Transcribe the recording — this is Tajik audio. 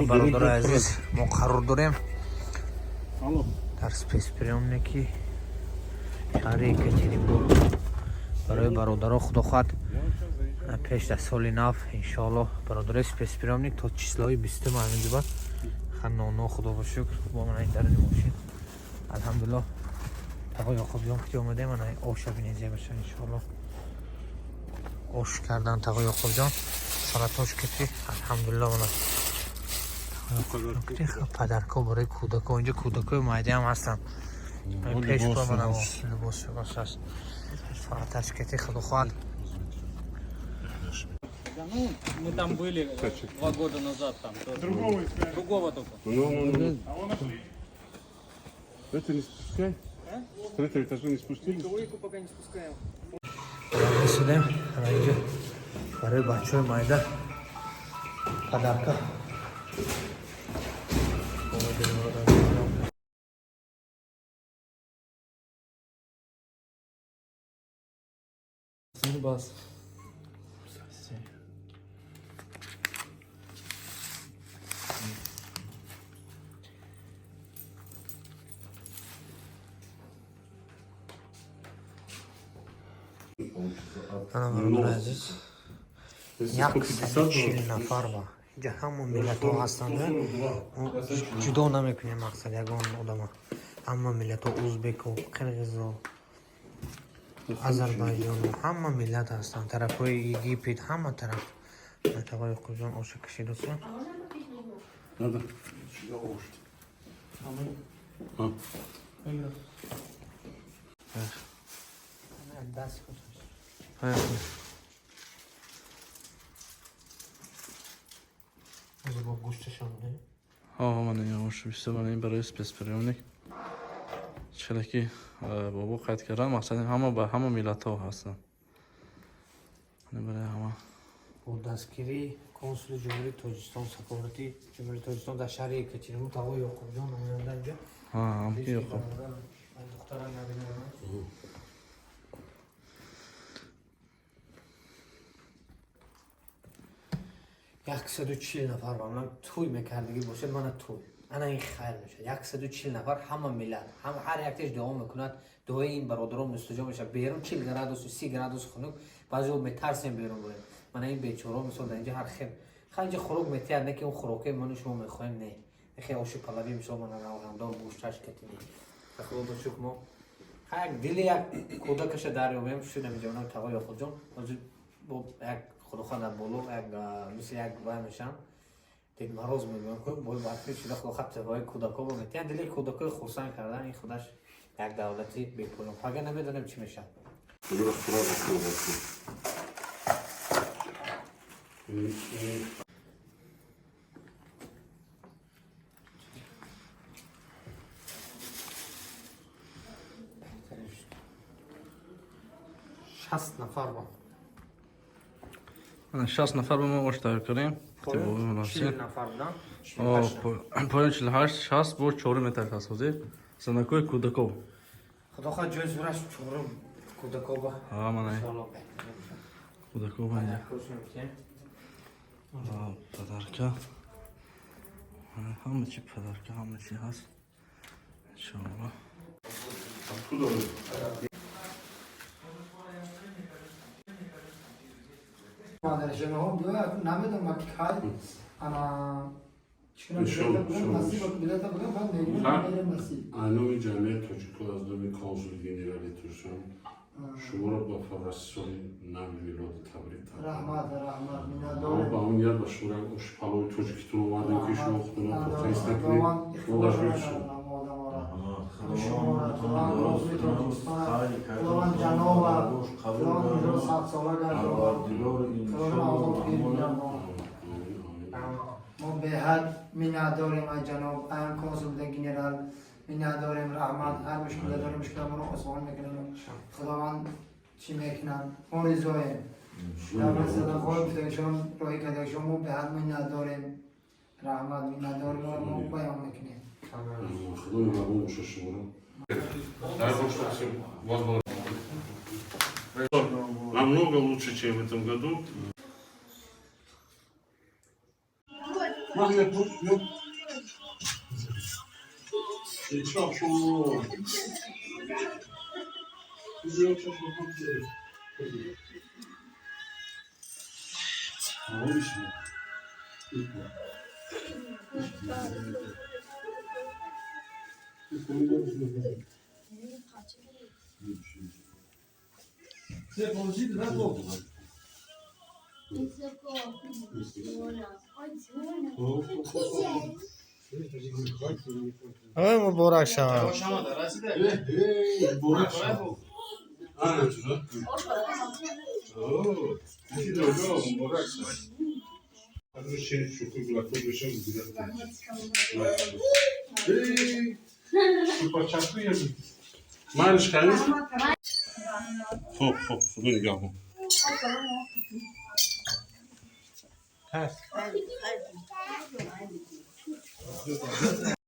Бародарои азиз, мо қарор дорем дар спецприёмники шаҳри Екатеринбург. Барои бародаро, худо хоҳад, пеш дар соли нав, иншоалло, бародарои спецприёмник то числои 20-ум ҳаминҷоба ханоно, худо ба шукр, бо мана даруни мошин, алҳамдулилло, тағо Ёқубҷон ки омадем, мана оша бинед, зебаша, иншоалло, ош кардан тағо Ёқубҷон салатош кити, алҳамдулилло, мана подарко барои кӯдако. Инҷо кӯдакои майдаам ҳастанд. Пеш ба мана либос аст, салаташ кити, худо хоҳад. Ну, мы там были 2 года назад там тоже. Другого искали. Другого только. Ну. А вон нашли. Это не спускай. С третьего этажа не спустились? Двойку пока не спускаем. Расидем, ана инҷо барои бачаҳои майда подарка. Бас. Ана, бародари азиз, 140 нафар ба инҷа ҳама миллатҳо ҳастанд. Ҷудо намекунем, мақсад, ягон одама, ҳама миллатҳо: узбеко, қирғизо, озарбайҷоно, ҳама миллат ҳастанд, тарафҳои Египет, ҳама тараф. Тағои Ёқубҷон оша кашидоса. Надо. А. Даст. Поехали. Бо гӯшташон. Ҳа, мана ин ош бисёр, мана ин барои спецприёмник. Чхеле ки бобо қайд кардан, мақсад ҳама ба ҳама миллатҳо ҳастанд. Ин барои ҳама. Бо дастгирии консули Ҷумҳурии Тоҷикистон, сафорати Ҷумҳурии Тоҷикистон дар шаҳри Екатеринбург, тағои Ёқубҷон намоянда инҷа. Ҳа, ҳамки Ёқуб. Духтарам набинам. 140 нафар ба ман тӯй мекардагӣ бошад, мана тӯй, ана ин хайр мешавад. 140 нафар, ҳама миллат, ҳар яктеш дуо мекунад, дуои ин бародарон мустаҷоб мешавад. Берун 40 градусу 30 градус хунук, баъзео метарсем берун бурем. Мана ин бечорао, мисол, дар инҷа ҳар хел ха инҷа хӯрок метиҳад, не ки он хӯрокае ману шумо мехоҳем, не хе оши палави, мисол, мана равғандор, гӯшташ катини. Худо ба шукр, мо ха як дили як кӯдакаша дарёбем шуд. Ҳамиҷонам тағои Ёқубҷон ҳозир бо як, худохоҳ, дар боло як мисли як вай мешавам, Дед Мороз мегӯям, ку бо барфи шуда, худохоҳ, тағои кӯдако бо метиҳад, дили кӯдакои хурсанд кардан, ин худаш як давлати бепоён. Пага намедонем, чӣ мешавад. Сразу сразу. И 60 нафар бо Мана 60 нафар ба мо ош тайёр кардем. 40 нафар буданд. Поён 48, 60 бо 4 метр ҳаст ҳозир. Занакои кӯдаков. Худохоҳ, ҷои зураш чорум кӯдако ба. Ҳа, мана Иншоалло. кӯдаков инҷа. Кӯшем метиҳем. Подарка. Ҳама чи подарка, ҳама чи ҳаст. Иншоалло. Откуда вы? Модаржаноҳо намедонам кай ана Шом, шом. билета будам, баъд мегӯям, Ҳа? мерем насиб. Аз номи ҷамъияти тоҷикон, аз номи консули генерали Тоҷикистон шуморо ба фарраси соли нави милодӣ табрик. Раҳмат, раҳмат, Мо миннатдорем. ба он ният ба шумо як оши палови тоҷикитон овардем, ки шумо худро пухтаист накунед. Мо дар шумо Шуморо Худованд розии Тоҷикистон, Худованд ҷанова, Худованд инро садсола гардонад, Худованд озод гардонад. Мо беҳад миннатдорем аз ҷаноб аям консул генерал, миннатдорем, раҳмат. Ҳар мушкиле дорем, мушкиламонро осон мекунанд. Худованд чӣ мекунанд, мо ризоем. Даври садақаҳои гуфтагишон, роҳӣ кардагишон, мо беҳад миннатдорем, раҳмат, миннатдорем, мо баён мекунем. Худо меҳрабон бошад шуморо. Дай Бог, чтобы всем у вас было намного лучше, чем в этом году. Муборак шавад. Хуб, хуб, худо нигаҳбон.